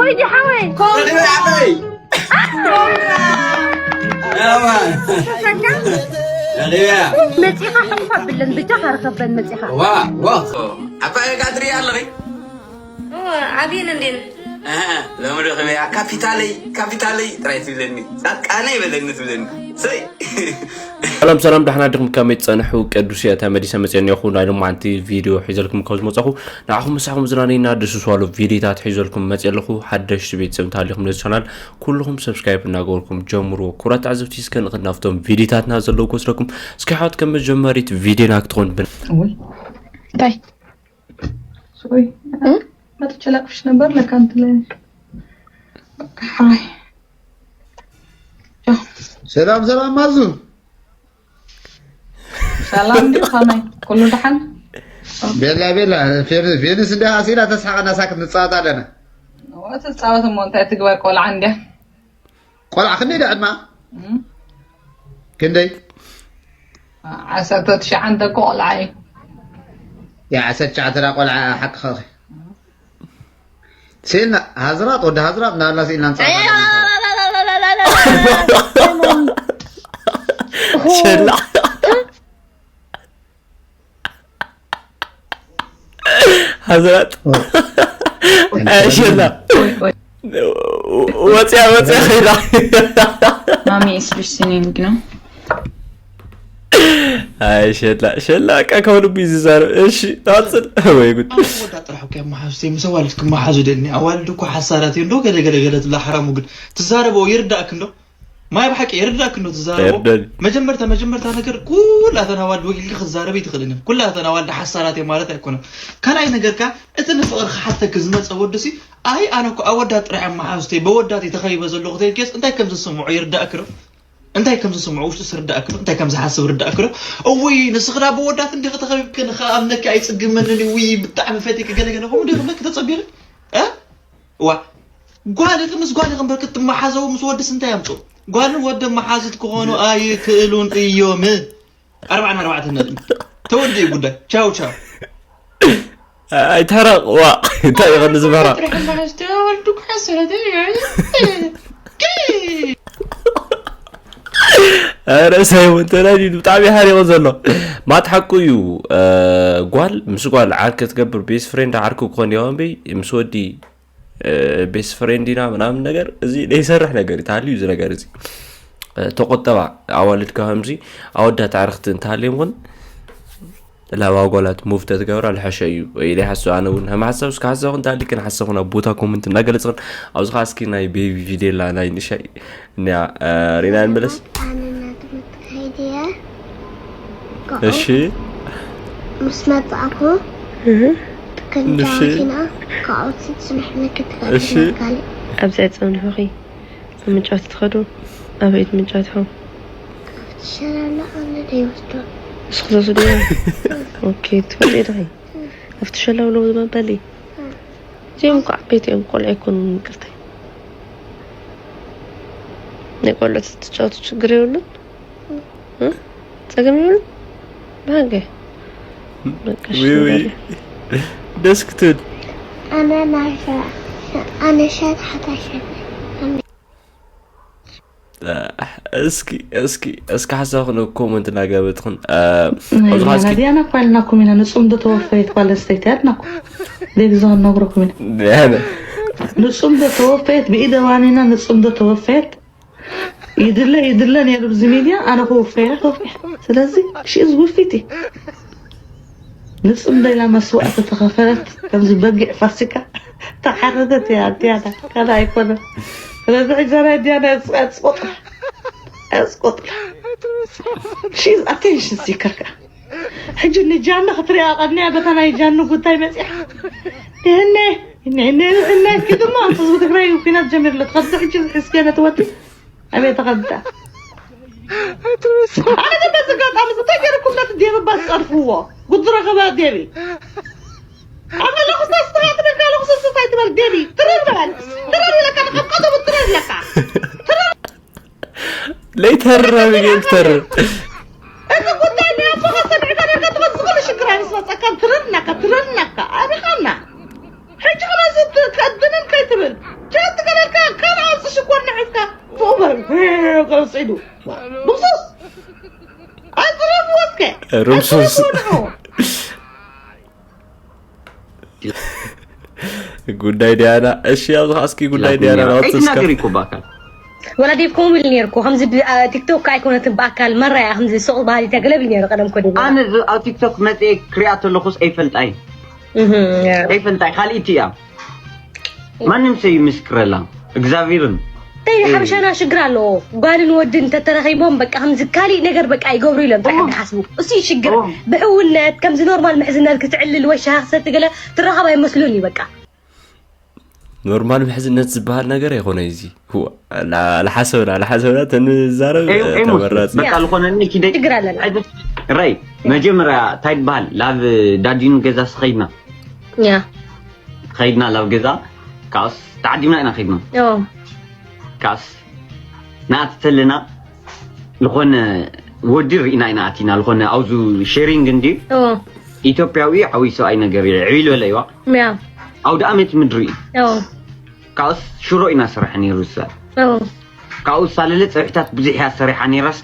ሕጂ ሓወይ ረኺበ ዓበይ ተሰካ መፂኻ ሕልፋ ብለን ብጃ ካርከበን መፂኻ ዋ ዋ ዓባይ ጋድሪ ኣለኺ ኣብየን እንዴን ሎሚ ዶ ከመያ ካፒታለይ ካፒታለይ ጥራይ ትብለኒ ፃድቃነ ይበለኒ ትብለኒ ሰይ ሰላም ሰላም ዳሕና ድኹም ከመይ ትጸንሑ ቅዱስ እየ ተመሊሰ መጽእ እኒኹ ናይ ሎማዓንቲ ቪድዮ ሒዘልኩም ካብ ዝመጻኹ ንዓኹም ምሳኹም ዝናነይና ደስስዋሎ ቪድዮታት ሒዘልኩም መጽእ ኣለኹ ሓደሽቲ ቤተሰብ እንተሃሊኹም ነዚ ቻናል ኩልኹም ሰብስክራይብ እናገበርኩም ጀምርዎ ክቡራት ተዓዘብቲ እስከ ንኽድ ናብቶም ቪድዮታትና ዘለዉ ክወስደኩም እስኪ ሓወት ከም መጀመሪት ቪድዮና ክትኾን ብን ወይ እንታይ ሶሪ መጥቼ ላቅፍሽ ነበር ለካ እንትን ላይ በቃ ሓይ ሰላም ሰላም ማዙ ሰላም ድዩ ከመይ ኩሉ ደሓን ቤላ ቤላ ፌንስ እንዲ ኣሲላ ተስሓቀና ሳክት ንፃወት ኣለና ትፃወት እሞ እንታይ ትግበር ቆልዓ እንድያ ቆልዓ ክንደይ ደዕድማ ክንደይ ዓሰርተ ትሽዓተ እኮ ቆልዓ እዩ ያ ዓሰርተ ትሽዓተ ቆልዓ ሓቅኻ ስኢልና ሃዝራጥ ወዲ ሃዝራጥ እናበልና ስኢልና ንፃወት ሸላ ሃዝራጥ ሸላ ወፅያ ወፅያ ኸይዳ ማሚ is listening ነው ኣይ ሸላ ሸላ ቃ ካብ ልቡ እዩ ዝዛረብ እሺ ታፅል ወይ ጉድ ወዳ ጥራሕ እኮ መሓዙ ምስ ኣዋልድ ክመሓዙ ደልኒ ኣዋልድ እኮ ሓሳራት እዮ እንዶ ገለ ገለ ገለ ትብላ ሓራሙ ግን ትዛረበዎ ይርዳእክ እንዶ ማይ ብሓቂ ይርዳእክ እንዶ ትዛረቦ መጀመርታ መጀመርታ ነገር ኩላተን ኣዋልድ ወኪልኪ ክትዛረብ ይትኽእልን ኩላተን ኣዋልድ ሓሳራት እየ ማለት ኣይኮነን ካልኣይ ነገር ከ እቲ ንፍቕሪ ክሓተክ ዝመፀ ወዲ ሲ ኣይ ኣነ እኮ ኣወዳት ጥራሕ መሓዙተይ በወዳት ተኸቢበ ዘለኹ ተይልኬስ እንታይ ከም ዝስምዖ ይርዳእክ ዶ እንታይ ከም ዝስምዖ ውሽጡ ስርዳእክ ዶ እንታይ ከም ዝሓስብ ርዳእክ ዶ እውይ ንስኺ ዳ ብወዳት እንዲኺ ተኸቢብኪ ንኽኣምነኪ ኣይጽግመንን እዩ ውይ ብጣዕሚ ፈትየኪ ገለ ገለ ከምኡ ዶ ክብለኪ ተጸቢኺ እ ዋ ጓል ኢኺ ምስ ጓል ኢኺ እምበር ክትመሓዘዊ ምስ ወድስ እንታይ ኣምጽኡ ጓልን ወድን መሓዙት ክኾኑ ኣይክእሉን እዮም ኣርባዓን ኣርባዕተን ነጥቢ ተወዲኡ ጉዳይ ቻው ቻው ኣይትሕረቕ ዋ እንታይ ይኸኒ ዝምህራ ርእሰይ እውን ተናዲዱ ብጣዕሚ ሓሪቑ ዘሎ ማት ሓቁ እዩ ጓል ምስ ጓል ዓርኪ ትገብር ቤስት ፍሬንድ ዓርኪ ክኾን እያ እምበይ ምስ ወዲ ቤስት ፍሬንድ ኢና ምናምን ነገር እዚ ዘይሰርሕ ነገር እዩ ተሃልዩ እዚ ነገር እዚ ተቆጠባ ኣዋልድካ ከምዚ ኣወዳት ኣዕርኽቲ እንተሃልዮም እውን ላብ ኣጓላት ሙቭ ተትገብራ ልሐሸ እዩ ኢለ ይሓስብ ኣነ እውን ከም ሓሳብ እስከ ሓሳብኹም ተሃሊክን ሓሳብኹም ኣብ ቦታ ኮመንት እናገለፅኽን ኣብዚ ከዓ እስኪ ናይ ቤቢ ቪዴላ ናይ ንሻይ እኒኣ ሪና ንመለስ ኣነ እናጥመት ከይድየ እሺ ምስ መጣእኩ ክንጫወት ኢና ካብኡ ትፅንሕኒ ክትፈልጥ እሺ ካልእ ኣብዚ ኣይፀንሑኺ ኣብ ምጫወት ትኸዱ ኣበይ ትምጫወት ኢኹም ትሸላለ ኣነ ደይወስዶ ንስኹ ተወስድዮ ኦኬ ትፈልጥ ኢኺ ኣብቲ ሸላው ለው ዝበበሊ እዚኦም እኮ ዓበይቲ እዮም ቆልዑ ኣይኮኑን ይቅርታ ናይ ቆልዑ ትጫወቱ ችግር የብሉን ጸገም ይብሉ? በህገ ደስ ክትብል ኣነ ናሻ ኣነ ሸት ሓታ ሸት እስኪ እስኪ እስኪ ሓሳብ ክነ ኮመንት እናገበትኹን ዲያና እኳ ኢልናኩም ኢና ንፁም ዶ ተወፈየት ኳል ኣንስተይቲ ኣድናኩ ደግዛውን ነግረኩም ኢና ንፁም ዶ ተወፈየት ብኢደዋኒና ንፁም ዶ ተወፈየት ይድለ ይድለ ነይሩ ብዚ ሚድያ ኣነ ክውፈያ ተወፊያ ስለዚ ሽእዝ ውፊቲ ንፅም ደላ መስዋእቲ ተኸፈለት ከምዚ በጊዕ ፋሲካ ተሓረደት እያ ዲያና ካልእ ኣይኮነ ስለዚ ሕጂ ናይ ዲያና ያስቆጥራ ያስቆጥራ ሽእዝ ኣቴንሽን ሲከር ከዓ ሕጂ ንጃኒ ክትሪኣ ቀኒያ በታ ናይ ጃኒ ጉዳይ መፂኣ ይህነ ይህነ ይህነ ይህነ ድማ ህዝቢ ትግራይ ኩናት ጀሚርለት ከዚ ሕጂ ሕስገነ ትወዲ ኣበይ ተቐምጣ ኣነ በዚ ኣጋጣሚ እንታይ ገይርኩም ነቲ ዴቢ ባስ ጸርፍዎ ጉድሮ ከበ ዴቢ ኣመለኹ ሰስትኻ ትበልካ ኣለኹ ሰስታይ ትበል ዴቢ ትርር በል ትርር ኢለካ ንኸቀደሙ ትርር ኢለካ ለይተርር ብጌም ትተርር እዚ ጉዳይ ናይ ኣቦኻ ሰሚዕካ ነርካ ትመጽእ ዝኽእል ሽግር ኣይምስመጸካን ትርር እናካ ትርር እናካ ኣቢኻና ሕጂ ከማዚ ከድንን ከይትብል ጽዒዱ። ሩምሱስ! ኣጽረፍዎ እስከ! ሩምሱስ! ኣጽረፍዎ ንዑ! ጉዳይ ዲያና። እሺ፣ ኣብዚ ኸዓ እስኪ ጉዳይ ዲያና ናወት እስከ። ኣይትናገሪ እኮ ብኣካል። ወላ ዴቭ ከምኡ ብል ነይሩ እኮ፣ ከምዚ ብ-፣ አ፣ ቲክቶክ ኣይኮነትን ብኣካል መራ እያ፣ ከምዚ ሱቕ በሃሊት እያ ገለ ብል ነይሩ ቀደም እኮ ዴቭ። ኣነ ዝ-፣ ኣብ ቲክቶክ መጽኤ ክሪኣ ተለኹስ ኣይፈልጣይ። እህ፣ ያ። ኣይፈልጣይ፣ ካልኢቲ እያ። ማንም ሰብ ይምስክረላ፣ እግዚኣብሔርን። እንታይ ሓበሻና ሽግር ኣለዎ? ጓልን ወድን እንተተረኺቦም በቃ ከምዚ ካሊእ ነገር በቃ ይገብሩ ኢሎም ጥራሕ እዎ። ዝሓስቡ። እሱ እዩ ሽግር። እዎ። ብሕውነት ከምዚ ኖርማል ምሕዝነት ክትዕልል ወይ ሻሂ ክትሰቲ ገለ ትራኸብ ኣይመስሉን እዩ በቃ። ኖርማል ምሕዝነት ዝበሃል ነገር ኣይኮነ እዚ። እዋ፣ ላ-፣ ላሓሰብና፣ ላሓሰብና ተንዛረብ፣ ኤ-፣ እ፣ ኤሞስ፣ ተመራጺ። በቃ ያ። ዝኾነ እኒ ኪደይ ሽግር ኣለና። ሕዚ፣ ራይ፣ መጀመርያ እንታይ ይበሃል? ላብ ዳዲኑ ገዛ ስኸይድና። ያ። ኸይድና ላብ ገዛ፣ ካስ ተዓዲምና ኢና ኸይድና። ኦ። ካስ ንኣትተልና ዝኾነ ወዲ ርኢና ኢና ኣቲና፣ ዝኾነ ኣብዙ ሼሪንግ እንዲ ኦ። ኢትዮጵያዊ ዓብይ ሰብኣይ ነገር እዩ፣ ዕቢል በለ ይዋ። ያ። ኣውደ ኣመት ምድሪ እዩ። ኦ። ካስ ሽሮ ኢና ሰራሕ ነይሩ እሳ። ኦ። ካብኡ ሳለለ ፀብሕታት ብዙሕ እያ ሰሪሓ ነይራስ፣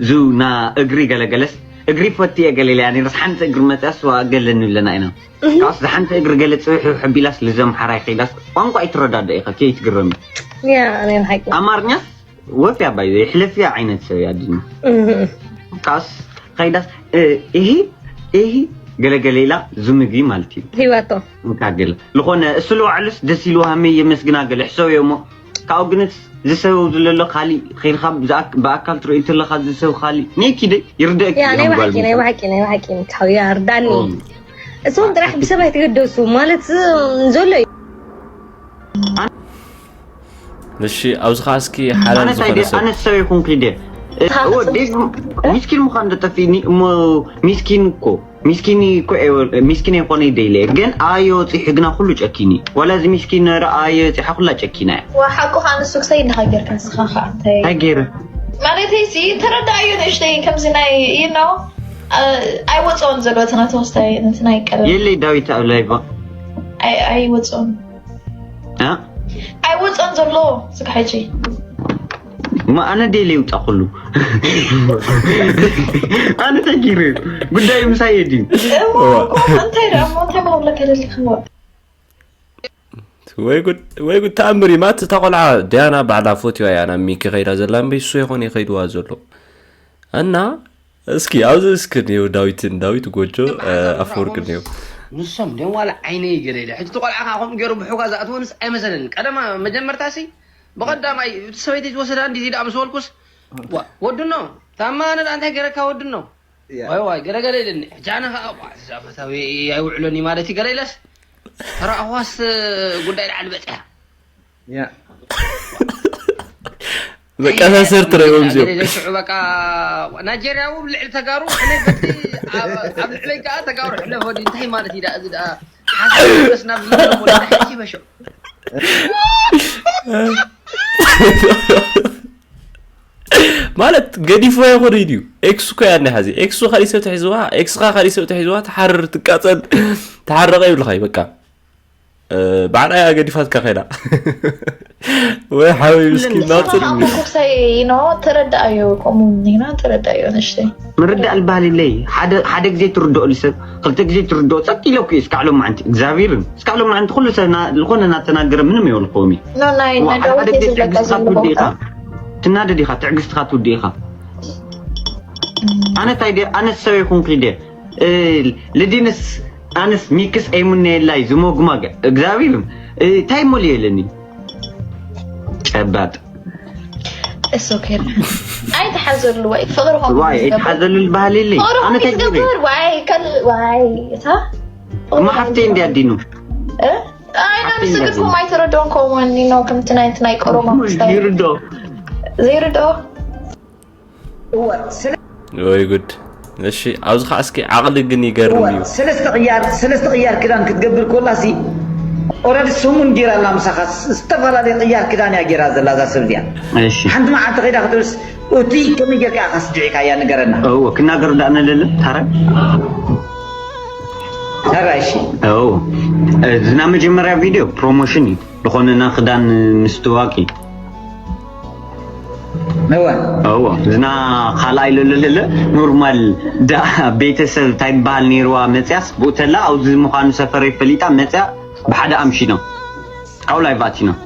ዙ ና እግሪ ገለገለስ፣ እግሪ ፈቲ እየ ገለ ኢለያ ነይራስ፣ ሓንቲ እግሪ መፅያስ ዋ ገለ ንብለና ኢና። እህ። ካብኡስ ዝሓንቲ እግሪ ገለ ፅብሕ ሕቢላስ ልዘምሓራይ ከይዳስ ቋንቋ ኣይትረዳደ ኢኻ፣ ከይትግረሚ። ያ፣ ናይ ብሓቂ። ኣማርኛስ ወፍያ ባይ፣ የሕለፍያ ዓይነት ሰብ እያ ኣዲና። እህ። ካብኡስ ከይዳስ፣ እ፣ እሂ፣ እሂ፣ ገለገለ ኢላ ዝምግቢ ማለት እዩ። ሂባቶ። እንካ ገለ። ዝኾነ እሱ ልዋዕሉስ ደስ ኢልዎ ሃመይ የመስግና ገለ ሕሰብዮ እሞ፣ ካብኡ ግንስ ዝሰበው ዝለሎ ካሊእ፣ ኸይድኻ ብዝኣክ-፣ ብኣካል ትርእዩ ተለኻ ዝሰብ ካሊእ። ነይ ኪደ፣ ይርደእክ ያ፣ ናይ እዮም ጓል ብሓቂ፣ ናይ መሰል። ብሓቂ፣ ናይ ብሓቂ፣ ምትሓው፣ ያ፣ ርዳኒ። እም። እሱ እውን ጥራሕ ብሰብ ኣይትገደሱ፣ ማለት፣ እም፣ ዘሎ እዩ። እሺ፣ ኣብዚ ኸዓ እስኪ ሓላል ኣነ እንታይ ዝኾነ ድየ? ሰብ። ኣነ ሰብ ይኹን ኪደ። እ፣ ሃ-፣ እወ፣ ደግ-፣ ሚስኪን ምዃን ዶ ጠፊእኒ? እሞ ሚስኪን እኮ፣ ሚስኪን እኮ እየ፣ ሚስኪን ኣይኮነ ይደይለ። ግን ኣዮ ወፂሑ ግና ኩሉ ጨኪኒ። ዋላ እዚ ሚስኪን ነረ ኣዮ ወፂሓ ኩላ ጨኪና እያ። ዋ፣ ሓቁኻ ንሱ ክሰይ እንዲኻ ጌርካ ንስኻ ኸዓ እንታይ? እንታይ ገይረ? ማለተይ ሲ፣ ተረዳኣዮ ንእሽተይ ከምዚ ናይ፣ you know፣ እ፣ ኣይወፅኦን ዘሎ እቲ ናተወስታይ፣ እቲ ናይ ቀደም። የለይ ዳዊት ኣብ ላይቫ። ኣይ-፣ ኣይወፅኦን። እ? ኣይወፅኦን ዘሎ ስጋ ሕጂ። እሞ ኣነ ደልየ ይውፃ ኩሉ። ኣነ ተጊሩ እዩ። ጉዳይ ምሳይ ድዩ? እሞ፣ እንታይ ደኣ፣ እሞ እንታይ ክብለካ ደሊኻ? ወይ ጉድ፣ ወይ ጉድ፣ ተኣምር እዩ። ማት እታ ቆልዓ ዲያና ባዕላ ፎትዋ እያ ናብ ሚኪ ከይዳ ዘላ እምበይ እሱ ይኾን ይኸይድዋ ዘሎ። እና እስኪ ኣብዚ እስኪ እንየው ዳዊትን፣ ዳዊት ጎጆ፣ እ፣ ኣፈወርቂ እንየው። ንሶም ደም ዋላ ዓይነይ ገለ ኢለ። ሕጂ እቲ ቆልዓ ከዓ ከምኡ ገይሩ ብሕጓ ዝኣትወንስ ኣይመሰለኒ። ቀደማ መጀመርታ ሲ ብቐዳማይ እቲ ሰበይቲ ዝወሰዳ እንዲ ዚዳ ምስ በልኩስ፣ ዋ፣ ወድኖ፣ ታማ ኣነ ደኣ እንታይ ገይረካ ወድኖ? ያ። ዋይ ዋይ፣ ገለ ገለ ኢለኒ። ሕጂ ኣነ ከዓ፣ ዋ፣ እዛ ፈታዊ ኣይውዕሎን እዩ ማለት እዩ ገለ ኢለስ፣ ተረኣኽዋስ ጉዳይ ላዕሊ በፂሓ። ያ። መቀሳሰር ትረእዮም እዚኦም። ሽዑ በቃ ናይጀርያ እውን ልዕሊ ተጋሩ፣ ሕነ በቲ ኣብ፣ ኣብ ልዕለይ ከዓ ተጋሩ ሕነ ፈዲ። እንታይ ማለት እዩ ደኣ እዚ ደኣ? ሓሳብ ድረስ ናብ ዝነበረ ሞዴል ሕጂ በሽዑ። ማለት ገዲፎ ይኹን እዩ ድዩ? ኤክስ እኮ እያ እንዲያ ሐዚ። ኤክሱ ካሊእ ሰብ ተሒዝዋ፣ ኤክስኻ ካሊእ ሰብ ተሒዝዋ፣ ትሓርር፣ ትቃጸል፣ ትሓረቐ ይብልኻ እዩ በቃ። እ፣ ባዕላ እያ ገዲፋትካ ከይዳ። ወይ ሓወይ ምስኪን ናጽር። ኩብሳይ፣ you know፣ ተረዳኣዮ፣ ከምኡ ኒና ተረዳኣዮ ንእሽተይ። ምርዳእ ዝበሃል የለይ። ሓደ፣ ሓደ ግዜ ትርድኦሉ ሰብ፣ ክልተ ግዜ ትርድኦ፣ ጸጥ ኢለኩ እየ እስካዕ ሎማዓንቲ፣ እግዚኣብሔርን። እስካዕ ሎማዓንቲ ኩሉ ሰብ ና-፣ ዝኾነ እናተናገረ ምንም የብልክዎም እዩ። ኖ፣ ናይ ዋ፣ ሓደ፣ ነዳዊት ሓደ እየ ግዜ ዝብለካ ትዕግስትኻ ዘለኹ ትውድእ ኢኻ። በቃ። ትናደድ ኢኻ፣ ትዕግስትኻ ትውድእ ኢኻ። ኣነ እንታይ ድየ? ኣነ ሰብ ይኹንኪ ድየ? እ፣ ልዲንስ፣ ኣነስ ሚክስ ኣይሙነየላይ ዝሞግማግ እግዚኣብሔርን፣ እ፣ እንታይ ሞልዮ የለኒ። ጨባጥ። እሱ ከይር። ኣይትሓዘሉ ወይ ፍቕሪ ኾንኩም ዋይ፣ ዝገብር። ኣይትሓዘሉ ዝበሃል የለይ። ፍቕሪ ኣነ ኾንኩም እንታይ ዝገብር፣ ገይረ? ዋይ፣ ከል-፣ ዋይ፣ እታ? እማ ሓፍተይ እንድያ ኣዲኑ። እ? ኣይ፣ ናብ ሓፍተይ እንድያ ስግድኩም ኣዲኑ። ኣይተረድኦን ከውን፣ you know፣ ከምቲ ናይ፣ ናይ ቀረባ ክስታይ። ይርድኦ። ዘይርድኦ? እወ፣ ስለ ወይ ጉድ። እሺ፣ ኣብዚ ኸዓ እስኪ ዓቕሊ ግን ይገርም እወ፣ እዩ። ሰለስተ ቅያር፣ ሰለስተ ቅያር ክዳን ክትገብር ኮላሲ፣ ኦረዲ ሰሙን ጌራ ኣላ ምሳኻ፣ ስ-፣ ዝተፈላለየ ቅያር ክዳን እያ ጌራ ዘላ እዛ ሰብ እዚኣ። እሺ። ሓንቲ መዓልቲ ኸይዳ ክትብልስ፣ እቲ ከመይ ጌርካ ኢኻ ስድዒካያ ንገረና። እወ፣ ክናገር ዳኣ ነለለ፣ ታረ። ታረ፣ እሺ። እወ። እዚ ናይ መጀመርያ ቪድዮ ፕሮሞሽን እዩ። ዝኾነ ና ክዳን ምስትዋቂ። እወ እዎ ዝና ካልኣይ ለለለለ ኖርማል ዳ ቤተሰብ እንታይ በሃል ነይርዋ መፅያስ ብኡተላ ኣብዚ ምዃኑ ሰፈረይ ፈሊጣ መፅያ ብሓደ ኣምሺኖም ካብኡ ላይቭ ኣቲኖም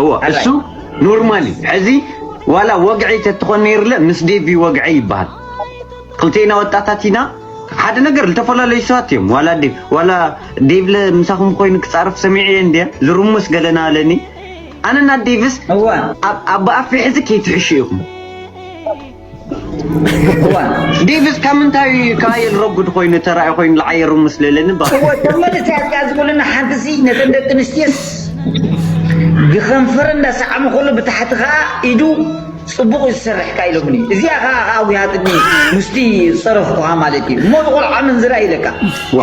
እዎ እሱ ኖርማል እዩ ሕዚ ዋላ ወግዒ ተትኾን ነይርለ ምስ ዴቪ ወግዒ ይበሃል ክልቴና ወጣታት ኢና ሓደ ነገር ዝተፈላለዩ ሰባት እዮም ዋላ ዴቭ ዋላ ዴቭ ለ ምሳኹም ኮይኑ ክፃረፍ ሰሚዐ እንድያ ዝርሙስ ገለና ኣለኒ ኣነና ዴቭስ እወ ኣብ ኣፊ ሕዚ ከይትሕሹ ኢኹም እዋ ዴቭስ ካብ ምንታይ ከኣየል ረጉድ ኮይኑ ተራኢ ኮይኑ ለዓየሩ ምስለለኒ ባ እወ ተመልስ ያዝካ ዝብሉና ሓንቲ ሲ ነተን ደቂ ኣንስትዮስ ብኸንፈረ እንዳሰዓመ ከሎ ብታሕቲ ከዓ ኢዱ ፅቡቕ እዩ ዝሰርሕካ ኢሎምኒ እዚኣ ከዓ ኣጉሃትኒ ምስቲ ዝፀረፍኩኻ ማለት እዩ እሞ ዝቆልዓ ምንዝራ ኢለካ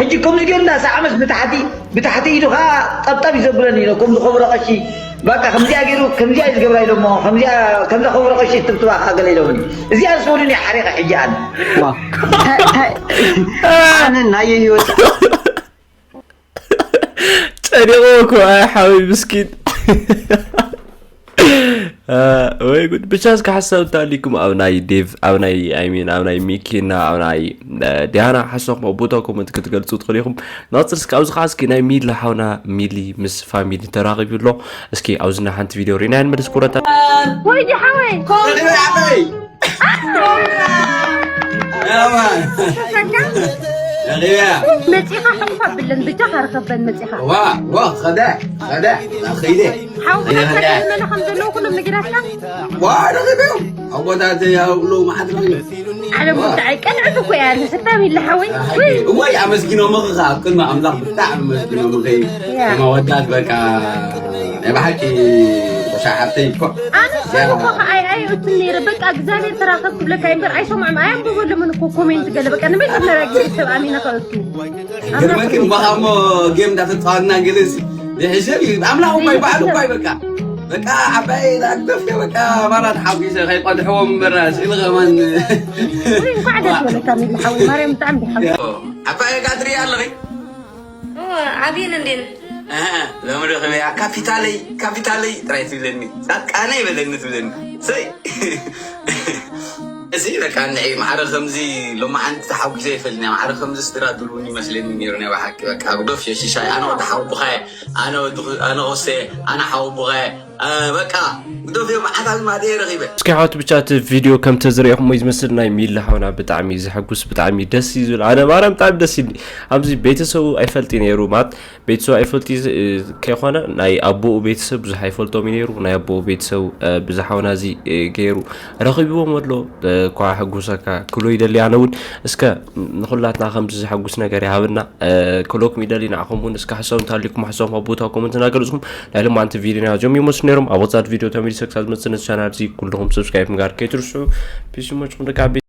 ሕጂ ከምዚ ገይሩ እንዳሰዓመስ ብታሕቲ ብታሕቲ ኢዱ ከዓ ጠብጠብ እዩ ዘብለኒ ኢሎ ከም ዝኸብሮ ቀሺ በቃ ከምዚኣ ገይሩ ከምዚኣ እዩ ዝገብራ ኢሎሞ ከምዚኣ ከምዛ ከብሮ ቀሺ ትብትባ ከዓ ገለ ኢሎምኒ እዚኣ ዝሰውድን እየ ሓሪቐ ሕጂ ኣነ ኣነ ናይ ህይወት ጸዲቑ እኮ ኣይ ሓወይ ምስኪን ወይ ጉድ ብቻ እስከ ሓሳብ እንተሃሊኩም ኣብ ናይ ዴቭ ኣብ ናይ ኣይሚን ኣብ ናይ ሚኪ እና ኣብ ናይ ዲያና ሓሳብኩም ኣብ ቦታ ኮመንት ክትገልፁ ትኽእሉ ኢኹም ናፅር እስከ ኣብዚ ከዓ እስኪ ናይ ሚሊ ሓውና ሚሊ ምስ ፋሚሊ ተራኺቡ ኣሎ እስኪ ኣብዚ ናይ ሓንቲ ቪድዮ ሪና ንመልስ ኩረታ ወይ ሓወይ መፂኻ ሕቑፋ ብለን ብጃኻ ርከበን መፂኻ ዋ ዋ ኸደ ኸደ ኸይደ ሓውካ መለ ከም ዘለዉ ኩሎም ነጊራትካ ዋ ረኺበዮም ኣቦታት ያብሉ ማሓት ረኺበ ዓለም ጉዳይ ቀንዕት እኮ እያ ንስታም ይለ ሓወይ እወይ ኣመስጊኖምኺ ከዓ ኣብ ቅድሚ ኣምላኽ ብጣዕሚ ኣመስጊኖምኺ መወዳት በቃ ናይ ብሓቂ ተሻሓተይ እኮ ኣነ ሰሩኮ ከኣይ ኣይ እቱ ነይረ በቃ እግዚኣብሔር ተራኸብ ክብለካ እምበር ኣይሰምዖም ኣየንብበሎምን እኮ ኮሜንት ገለ በቃ ንመጀመርያ ግዜ ሰብ ኣሚነ ከእቱ ግርመኪ እሞ ጌም እንዳተፃወትና ገለሲ ሕሰብ እዩ ኣምላኽ እኳ ይባዕሉ እኳ በቃ በቃ ዓባይ ዳግደፍ በቃ ማራ ተሓጒሰ ከይቆድሕዎም እምበር ስእሊ ከማን እንኳዕ ደስ በለካ ሚሊ ሓወይ ማርያም ብጣዕሚ ዲሓ ዓባይ ጋድሪ ኣለኺ ዓብይን እንዴን ለምዶ ከመያ ካፒታለይ ካፒታለይ ጥራይ ትብለኒ ፃቃነ ይበለኒ ትብለኒ ሰይ እዚ በቃ እንድዒ ማዕረ ከምዚ ሎማዓንቲ ተሓጒሰ ይፈልኒ ማዕረ ከምዚ ስድራ ድልውን ይመስለኒ ነይሩ ናይ ብሓቂ በቃ ግዶፍ ሸሽሻይ ኣነ ወዲ ሓወቦኻየ ኣነ ወዲ ኣነ ቆሰየ ኣነ ሓወቦኻየ በቃ ግዶፍ እዮም መዓት ኣዝማደየ ረኺበ እስኪ ሓወት ብቻ እቲ ቪድዮ ከም ተዝርእኹም ወይ ዝመስል ናይ ሚሊ ሓውና ብጣዕሚ ዘሐጉስ ብጣዕሚ ደስ እዩ ዝብል ኣነ ማርያም ብጣዕሚ ደስ ይብኒ ኣብዚ ቤተሰቡ ኣይፈልጥ ነይሩ ማለት ቤተሰብ ኣይፈልጥ ከይኮነ ናይ ኣቦኡ ቤተሰብ ብዙሕ ኣይፈልጦም እዩ ነይሩ ናይ ኣቦኡ ቤተሰብ ብዝሓውና እዚ ገይሩ ረኺብዎም ኣሎ እኳ ሕጉሰካ ክሎ ይደሊ ኣነ እውን እስከ ንኩላትና ከምዚ ዘሐጉስ ነገር ይሃበና ክሎኩም ይደሊ ንዓኹም እውን እስከ ሕሰብ እንተሃልዩኩም ሕሰብኩም ኣብ ቦታ ኮመንት እናገለፅኩም ናይ ልማንቲ ቪድዮና እዚኦም ይመስሉ ነይሮም ኣብ ወፃት ቪድዮ ተመሊሰ ክሳብ ዝመፅእ ነቲ ቻናል እዚ ኩልኹም ሰብስክራይብ ምግባር ከይትርስዑ ፒስ ይመችኹም ደቂ ዓበይቲ